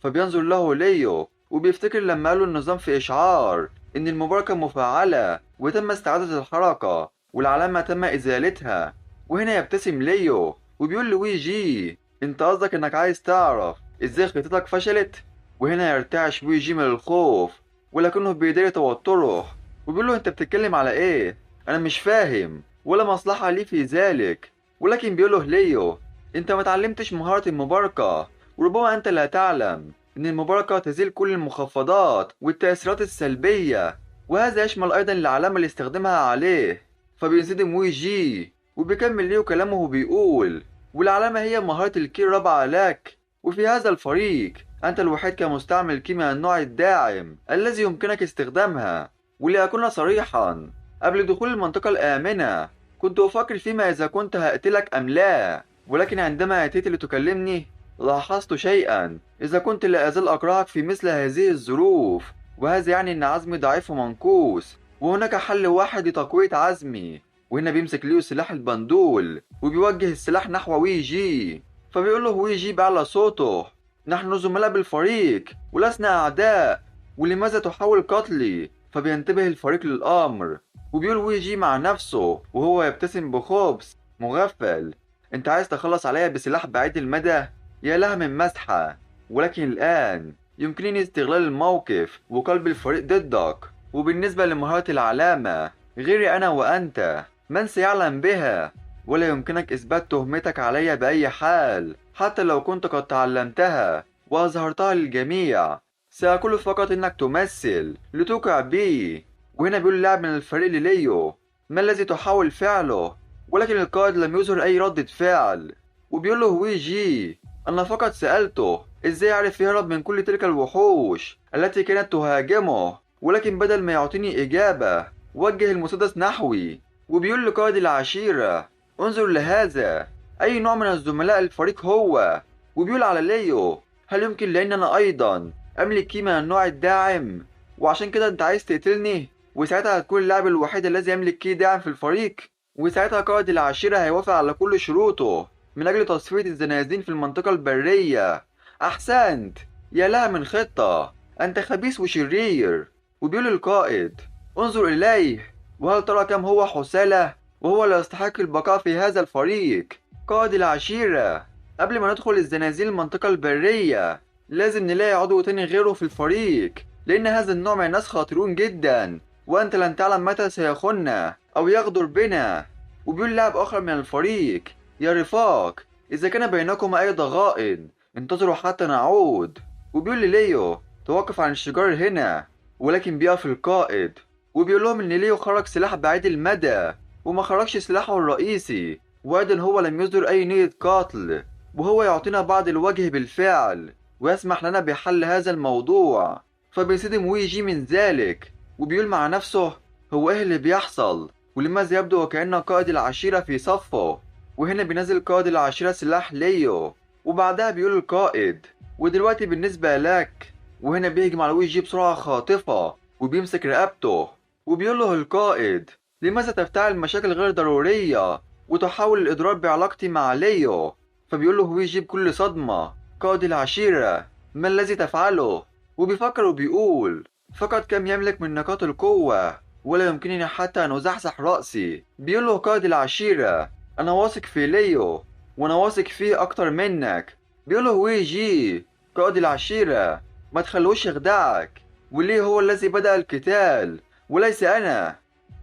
فبينظر له ليو وبيفتكر لما قالوا النظام في اشعار ان المباركة مفعلة وتم استعادة الحركة والعلامة تم ازالتها. وهنا يبتسم ليو وبيقول لويجي انت قصدك انك عايز تعرف ازاي خطتك فشلت؟ وهنا يرتعش ويجي من الخوف، ولكنه بيداري توتره وبيقول له انت بتتكلم على ايه؟ انا مش فاهم ولا مصلحة لي في ذلك. ولكن بيقول له ليو انت ما اتعلمتش مهارة المباركة، وربما انت لا تعلم ان المباركة تزيل كل المخفضات والتأثيرات السلبية، وهذا يشمل ايضا العلامة اللي استخدمها عليه. فبينصدم ويجي وبيكمل ليو كلامه وبيقول والعلامة هي مهارة الكي الرابعة لك، وفي هذا الفريق أنت الوحيد كمستعمل كي من النوع الداعم الذي يمكنك استخدامها. ولأكون صريحا قبل دخول المنطقة الآمنة كنت أفكر فيما إذا كنت هقتلك أم لا، ولكن عندما أتيت لتكلمني لاحظت شيئا، إذا كنت لا أزال أكرهك في مثل هذه الظروف، وهذا يعني أن عزمي ضعيف ومنكوس، وهناك حل واحد لتقوية عزمي. وهنا بيمسك ليو سلاح البندول وبيوجه السلاح نحو ويجي. فبيقول له ويجي بأعلى صوته نحن زملاء بالفريق ولسنا أعداء، ولماذا تحاول قتلي؟ فبينتبه الفريق للأمر، وبيقول ويجي مع نفسه وهو يبتسم بخبث مغفل انت عايز تخلص عليا بسلاح بعيد المدى؟ يا لها من مسحة. ولكن الآن يمكنني استغلال الموقف وقلب الفريق ضدك. وبالنسبة لمهارة العلامة غيري أنا وأنت من سيعلم بها، ولا يمكنك إثبات تهمتك علي بأي حال. حتى لو كنت قد تعلمتها وأظهرتها للجميع سأقول فقط إنك تمثل لتوقع بي. وهنا بيقول لاعب من الفريق لليو ما الذي تحاول فعله؟ ولكن القائد لم يظهر أي ردة فعل، وبيقول له ويجي أنا فقط سألته إزاي يعرف يهرب من كل تلك الوحوش التي كانت تهاجمه، ولكن بدل ما يعطيني إجابة وجه المسدس نحوي. وبيقول لقائد العشيرة انظر لهذا أي نوع من الزملاء الفريق هو. وبيقول على ليو هل يمكن لأن أنا أيضا أملك كي من النوع الداعم، وعشان كده أنت عايز تقتلني؟ وساعتها هتكون اللاعب الوحيد الذي يملك كي داعم في الفريق، وساعتها قائد العشيرة هيوافق على كل شروطه من أجل تصفية الزنازين في المنطقة البرية. أحسنت، يا لها من خطة، أنت خبيث وشرير. وبيقول القائد: انظر إليه، وهل ترى كم هو حسالة، وهو لا يستحق البقاء في هذا الفريق. قائد العشيرة، قبل ما ندخل الزنازين المنطقة البرية لازم نلاقي عضو تاني غيره في الفريق، لأن هذا النوع من الناس خطيرون جدا، وأنت لن تعلم متى سيخوننا أو يغدر بنا. وبيقول لاعب آخر من الفريق: يا رفاق، إذا كان بينكما أي ضغائن انتظروا حتى نعود. وبيقول لليو: توقف عن الشجار هنا. ولكن بيقف القائد وبيقول لهم إن ليو خرج سلاح بعيد المدى وما خرجش سلاحه الرئيسي، وأيضا هو لم يصدر أي نية قتل، وهو يعطينا بعض الوجه بالفعل ويسمح لنا بحل هذا الموضوع. فبيصدم ويجي من ذلك وبيقول مع نفسه: هو ايه اللي بيحصل، ولماذا يبدو وكأن قائد العشيرة في صفه؟ وهنا بينزل قائد العشيرة سلاح ليو، وبعدها بيقول القائد: ودلوقتي بالنسبة لك. وهنا بيهجم على ويجي بسرعة خاطفة وبيمسك رقبته، وبيقول له القائد: لماذا تفتعل مشاكل غير ضرورية وتحاول الإضرار بعلاقتي مع ليو؟ فبيقول له ويجي بكل صدمة: قائد العشيرة، ما الذي تفعله؟ وبيفكر وبيقول: فقط كم يملك من نقاط القوة، ولا يمكنني حتى أن أزحزح رأسي. بيقول له قائد العشيرة: أنا واثق في ليو، وأنا واثق فيه أكتر منك. بيقول له ويجي: قائد العشيرة، ما تخلوش يخدعك، وليه هو الذي بدأ القتال وليس أنا،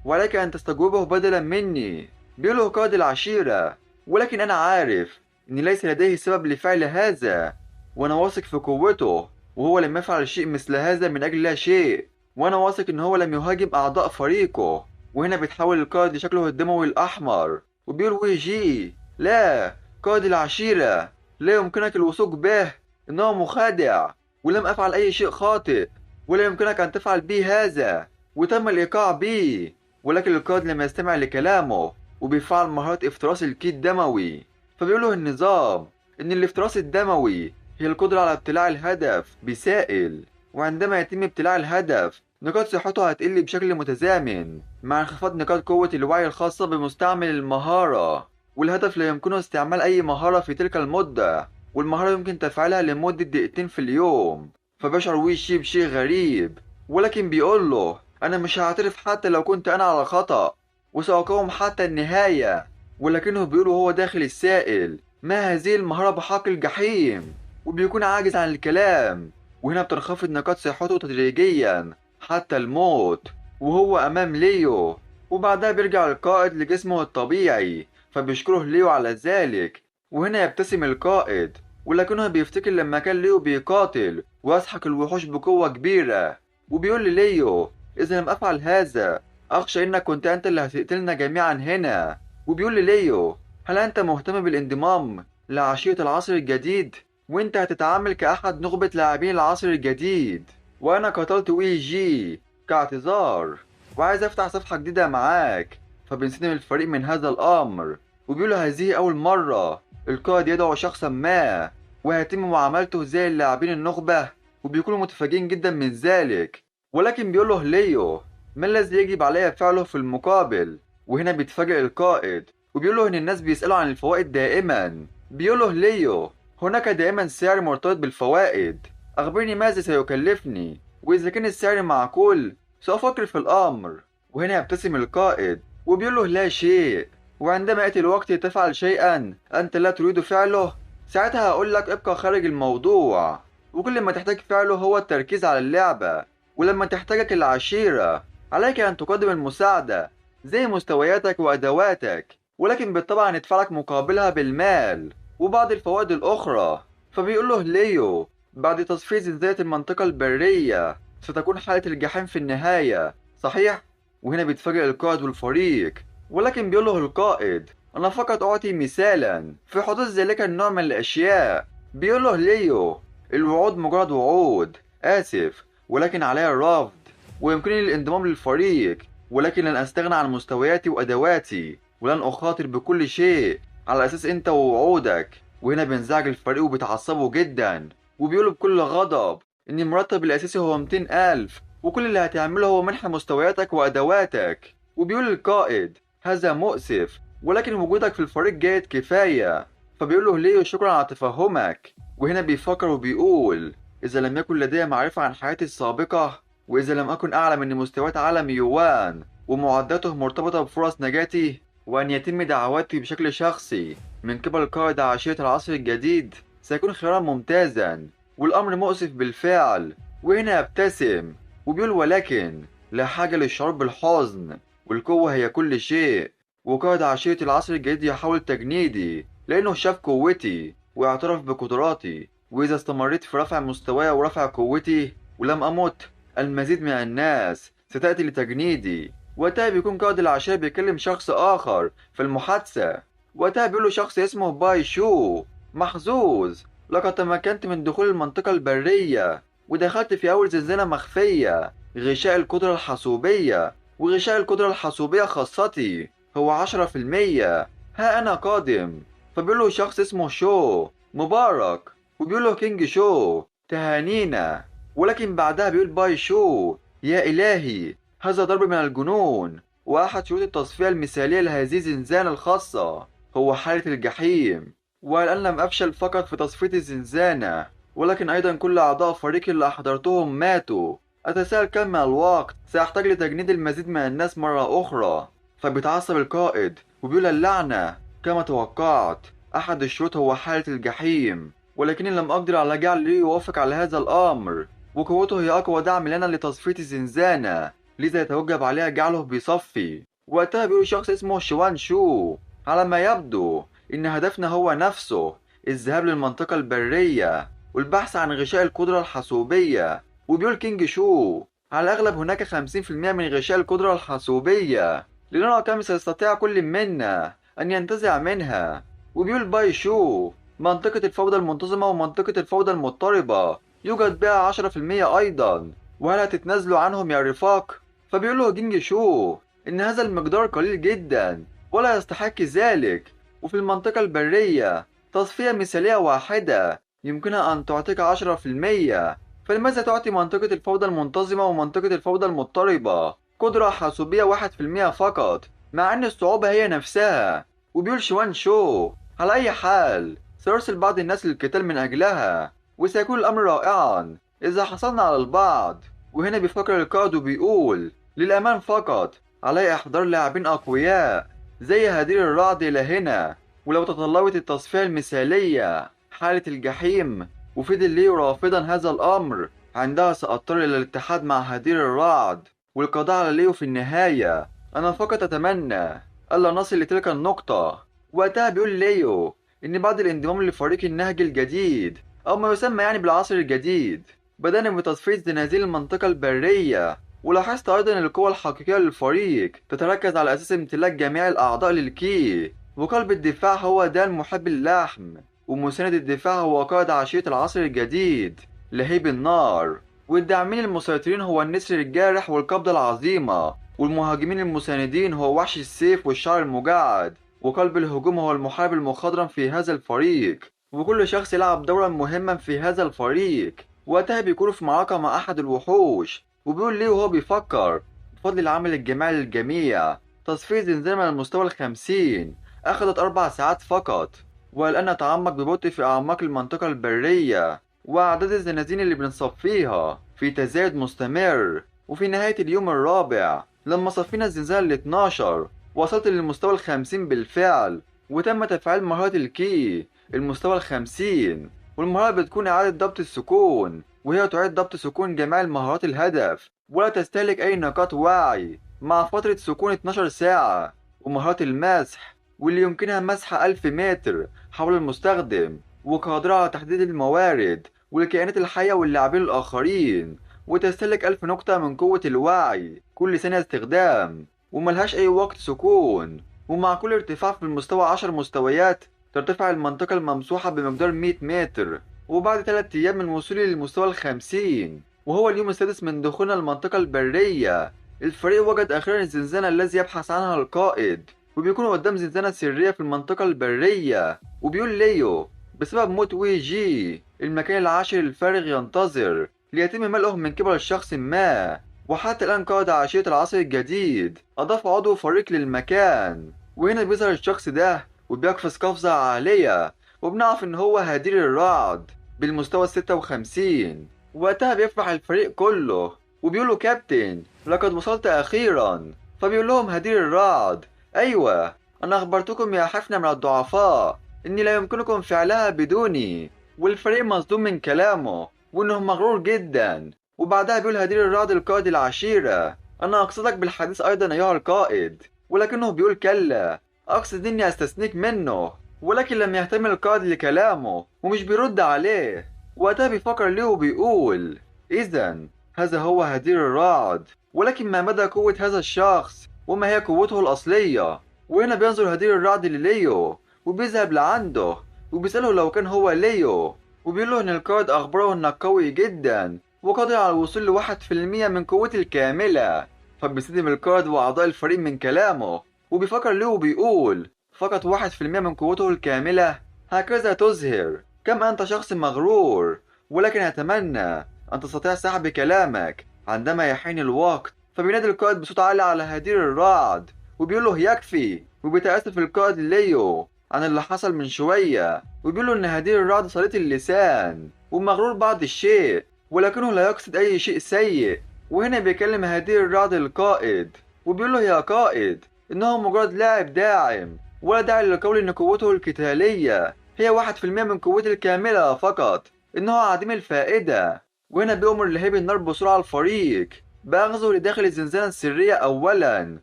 وعليك أن تستجوبه بدلا مني. بيقول له قائد العشيرة: ولكن أنا عارف إن ليس لديه سبب لفعل هذا، وأنا واثق في قوته، وهو لم يفعل شيء مثل هذا من أجل لا شيء، وأنا واثق إن هو لم يهاجم أعضاء فريقه. وهنا بيتحول القائد لشكله الدموي الأحمر وبيقول ويجي: لا، قائد العشيرة، لا يمكنك الوثوق به، إنه مخادع، ولم أفعل أي شيء خاطئ، ولا يمكنك أن تفعل بي هذا، وتم الإيقاع بي. ولكن القائد لم يستمع لكلامه وبيفعل مهارة افتراس الكي الدموي. فبيقول له النظام إن الافتراس الدموي هي القدرة على ابتلاع الهدف بسائل، وعندما يتم ابتلاع الهدف نقاط صحته هتقل بشكل متزامن مع انخفاض نقاط قوة الوعي الخاصة بمستعمل المهارة، والهدف لا يمكنه استعمال أي مهارة في تلك المدة، والمهارة يمكن تفعيلها لمدة دقيقتين في اليوم. فبشعر ويشي بشيء غريب، ولكن بيقول له: أنا مش هعترف حتى لو كنت أنا على خطأ، وسأقاوم حتى النهاية. ولكنه بيقول وهو داخل السائل: ما هذه المهارة بحق الجحيم؟ وبيكون عاجز عن الكلام، وهنا بتنخفض نقاط صحته تدريجيا حتى الموت وهو أمام ليو. وبعدها بيرجع القائد لجسمه الطبيعي، فبيشكره ليو على ذلك. وهنا يبتسم القائد، ولكنه بيفتكر لما كان ليو بيقاتل ويسحق الوحوش بقوة كبيرة، وبيقول لليو: إذا لم أفعل هذا أخشى إنك كنت أنت اللي هتقتلنا جميعا هنا. وبيقول لليو: هل أنت مهتم بالانضمام لعشيرة العصر الجديد؟ وأنت هتتعامل كأحد نخبة لاعبين العصر الجديد، وأنا قتلت وي جي كاعتذار وعايز أفتح صفحة جديدة معاك. فبينصدم الفريق من هذا الأمر، وبيقولوا هذه أول مرة القائد يدعو شخصا ما ويتم معاملته زي اللاعبين النخبة، وبيكونوا متفاجئين جدا من ذلك. ولكن بيقول له ليو: ما الذي يجب علي فعله في المقابل؟ وهنا بيتفاجئ القائد وبيقول له ان الناس بيسألوا عن الفوائد دائما. بيقول له ليو: هناك دائما سعر مرتبط بالفوائد، اخبرني ماذا سيكلفني، واذا كان السعر معقول سأفكر في الامر. وهنا يبتسم القائد وبيقول له: لا شيء، وعندما يأتي الوقت تفعل شيئا أنت لا تريد فعله ساعتها هقول لك ابقى خارج الموضوع، وكل ما تحتاج فعله هو التركيز على اللعبة، ولما تحتاجك العشيرة عليك أن تقدم المساعدة زي مستوياتك وأدواتك، ولكن بالطبع هندفع لك مقابلها بالمال وبعض الفوائد الأخرى. فبيقول له ليو: بعد تصفية زنزانة المنطقة البرية ستكون حالة الجحيم في النهاية، صحيح؟ وهنا بيتفاجئ القائد والفريق، ولكن بيقول له القائد: أنا فقط أعطي مثالا في حدوث ذلك النوع من الأشياء. بيقول له ليو: الوعود مجرد وعود، آسف، ولكن علي الرفض، ويمكنني الانضمام للفريق، ولكن لن أستغنى عن مستوياتي وأدواتي، ولن أخاطر بكل شيء على أساس أنت ووعودك. وهنا بينزعج الفريق وبيتعصبوا جدا، وبيقولوا بكل غضب: إن المرتب الأساسي هو 200,000، وكل اللي هتعمله هو منح مستوياتك وأدواتك. وبيقول القائد: هذا مؤسف، ولكن وجودك في الفريق جيد كفاية. فبيقول له: ليو، شكرا على تفهمك. وهنا بيفكر وبيقول: إذا لم يكن لدي معرفة عن حياتي السابقة، وإذا لم أكن أعلم أن مستويات عالم يوان ومعداته مرتبطة بفرص نجاتي، وأن يتم دعواتي بشكل شخصي من قبل قائد عشيرة العصر الجديد، سيكون خيارا ممتازا. والأمر مؤسف بالفعل. وهنا يبتسم وبيقول: ولكن لا حاجة للشعور بالحزن، والقوة هي كل شيء. وقائد عشيرة العصر الجديد يحاول تجنيدي لأنه شاف قوتي واعترف بقدراتي، وإذا استمريت في رفع مستواي ورفع قوتي ولم أمت، المزيد من الناس ستأتي لتجنيدي. وقتها بيكون قائد العشيرة بيكلم شخص آخر في المحادثة. وقتها بيقول له شخص اسمه باي شو: محظوظ، لقد تمكنت من دخول المنطقة البرية، ودخلت في أول زنزانة مخفية، غشاء القدرة الحاسوبية. وغشاء القدرة الحاسوبية خاصتي هو 10%. ها أنا قادم. فبيقول له شخص اسمه شو: مبارك. وبيقول له كينج شو: تهانينا. ولكن بعدها بيقول باي شو: يا إلهي، هذا ضرب من الجنون، وأحد شروط التصفية المثالية لهذه الزنزانة الخاصة هو حالة الجحيم. والآن لم أفشل فقط في تصفية الزنزانة، ولكن أيضا كل أعضاء فريقي اللي أحضرتهم ماتوا. أتساءل كم من الوقت سأحتاج لتجنيد المزيد من الناس مرة أخرى. فبيتعصب القائد وبيقول: اللعنة، كما توقعت، أحد الشروط هو حالة الجحيم، ولكني لم أقدر على جعل لي يوافق على هذا الأمر، وقوته هي أقوى دعم لنا لتصفية الزنزانة، لذا يتوجب عليها جعله بيصفي. وقتها بيقول شخص اسمه شوان شو: على ما يبدو إن هدفنا هو نفسه، الذهاب للمنطقة البرية والبحث عن غشاء القدرة الحاسوبية. وبيقول كينج شو: على الأغلب هناك 50% من غشاء القدرة الحاسوبية، لنرى كم سيستطيع كل منا أن ينتزع منها. وبيقول باي شو: منطقة الفوضى المنتظمة ومنطقة الفوضى المضطربة يوجد بها 10% أيضا، وهل هتتنازلوا عنهم يا رفاق؟ فبيقول له كينج شو إن هذا المقدار قليل جدا ولا يستحق ذلك، وفي المنطقة البرية تصفية مثالية واحدة يمكنها أن تعطيك 10%، فلماذا تعطي منطقة الفوضى المنتظمة ومنطقة الفوضى المضطربة قدرة حاسوبية 1% فقط، مع أن الصعوبة هي نفسها؟ وبيقول شوان شو: على أي حال سأرسل بعض الناس للقتال من أجلها، وسيكون الأمر رائعا إذا حصلنا على البعض. وهنا بيفكر القائد وبيقول: للأمان فقط علي إحضار لاعبين أقوياء زي هدير الرعد إلى هنا، ولو تطلبت التصفية المثالية حالة الجحيم وفضل ليو رافضا هذا الأمر، عندها سأضطر إلى الاتحاد مع هدير الرعد والقضاء على ليو في النهاية. أنا فقط أتمنى ألا نصل لتلك النقطة. وقتها بيقول ليو إن بعد الانضمام لفريق النهج الجديد، أو ما يسمى يعني بالعصر الجديد، بدأنا بتصفية زنازين المنطقة البرية. ولاحظت أيضا أن القوة الحقيقية للفريق تتركز على أساس امتلاك جميع الأعضاء للكي، وقلب الدفاع هو دان محب اللحم، ومساند الدفاع هو قائد عشيرة العصر الجديد لهيب النار، والداعمين المسيطرين هو النسر الجارح والقبضة العظيمة، والمهاجمين المساندين هو وحش السيف والشعر المجعد، وقلب الهجوم هو المحارب المخضرم في هذا الفريق. وكل شخص يلعب دورا مهما في هذا الفريق. وقتها بيكونوا في معركة مع أحد الوحوش، وبيقول ليه وهو بيفكر: بفضل العمل الجماعي للجميع تصفية زنزانة من المستوى 50 أخذت 4 ساعات فقط، والآن نتعمق ببطء في أعماق المنطقة البرية، وأعداد الزنازين اللي بنصفيها في تزايد مستمر. وفي نهاية اليوم الرابع لما صفينا الزنزانة ال12 وصلت للمستوى 50 بالفعل، وتم تفعيل مهارة الكي المستوى 50. والمهارة بتكون إعادة ضبط السكون، وهي تعيد ضبط سكون جميع المهارات الهدف ولا تستهلك أي نقاط وعي، مع فترة سكون 12 ساعة. ومهارات المسح واللي يمكنها مسح 1000 متر حول المستخدم، وقادرة على تحديد الموارد والكائنات الحية واللاعبين الآخرين، وتستهلك 1000 نقطة من قوة الوعي كل ثانية استخدام، وملهاش أي وقت سكون. ومع كل ارتفاع في المستوى 10 مستويات ترتفع المنطقة الممسوحة بمقدار 100 متر. وبعد 3 أيام من وصولي للمستوى 50، وهو اليوم السادس من دخولنا المنطقة البرية، الفريق وجد أخيرا الزنزانة الذي يبحث عنها القائد، وبيكونوا قدام زنزانة سرية في المنطقة البرية. وبيقول ليو: بسبب موت وي جي المكان العاشر الفارغ ينتظر، ليتم ملئه من قبل شخص ما. وحتى الآن قائد عشيرة العصر الجديد أضاف عضو فريق للمكان، وهنا بيظهر الشخص ده وبيقفز قفزة عالية، وبنعرف إن هو هدير الرعد بالمستوى 56. وقتها بيفرح الفريق كله وبيقولوا كابتن لقد وصلت أخيرا. فبيقول لهم هدير الرعد: أيوة، أنا أخبرتكم يا حفنة من الضعفاء إني لا يمكنكم فعلها بدوني. والفريق مصدوم من كلامه وإنه مغرور جدا. وبعدها بيقول هدير الرعد القائد العشيرة: أنا أقصدك بالحديث أيضا أيها القائد. ولكنه بيقول: كلا، أقصد إني أستثنيك منه. ولكن لم يهتم القائد لكلامه ومش بيرد عليه. وقتها بيفكر ليه وبيقول: إذا هذا هو هدير الرعد، ولكن ما مدى قوة هذا الشخص وما هي قوته الأصلية؟ وهنا بينظر هدير الرعد لليو وبيذهب لعنده وبيسأله لو كان هو ليو، وبيقول له إن القائد أخبره إنك قوي جدا وقادر على الوصول ل1% من قوتي الكاملة. فبيصدم القائد وأعضاء الفريق من كلامه، وبيفكر ليه وبيقول: فقط 1% من قوته الكاملة؟ هكذا تظهر كم أنت شخص مغرور. ولكن أتمنى أن تستطيع سحب كلامك عندما يحين الوقت. فبينادي القائد بصوت عالي على هدير الرعد وبيقول له: يكفي. وبيتأسف القائد ليو عن اللي حصل من شوية، وبيقول له إن هدير الرعد سليط اللسان ومغرور بعض الشيء، ولكنه لا يقصد أي شيء سيء. وهنا بيكلم هدير الرعد القائد وبيقول له: يا قائد، إنه مجرد لاعب داعم، ولا داعي للقول إن قوته القتالية هي 1% من قوته الكاملة فقط، إنه عديم الفائدة. وهنا بيأمر لهيب النار بسرعة الفريق بأخذه لداخل الزنزانة السرية أولا.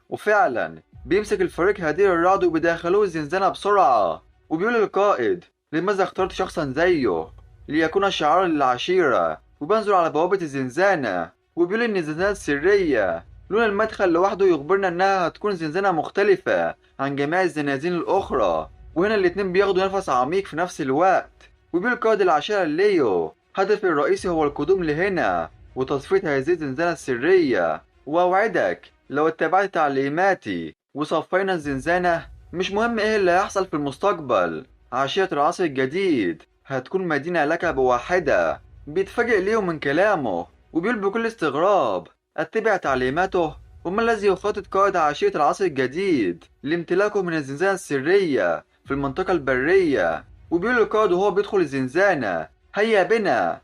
وفعلا بيمسك الفريق هدير الرعد وبيدخلوه الزنزانة بسرعة. وبيقول القائد: لماذا اخترت شخصا زيه ليكون شعارا للعشيرة؟ وبنظر على بوابة الزنزانة وبيقول إن الزنزانة السرية لون المدخل لوحده يخبرنا إنها هتكون زنزانة مختلفة عن جميع الزنازين الأخرى. وهنا الاتنين بياخدوا نفس عميق في نفس الوقت. وبيقول قائد العشيرة ليو: هدفي الرئيسي هو القدوم لهنا وتصفية هذه الزنزانة السرية، وأوعدك لو اتبعت تعليماتي وصفينا الزنزانة، مش مهم ايه اللي هيحصل في المستقبل، عشيرة العصر الجديد هتكون مدينة لك بواحدة. بيتفاجئ ليو من كلامه وبيقول بكل استغراب: اتبع تعليماته؟ وما الذي يخطط قائد عشيرة العصر الجديد لامتلاكه من الزنزانة السرية في المنطقة البرية؟ وبيقول القائد وهو بيدخل الزنزانة: هيا بنا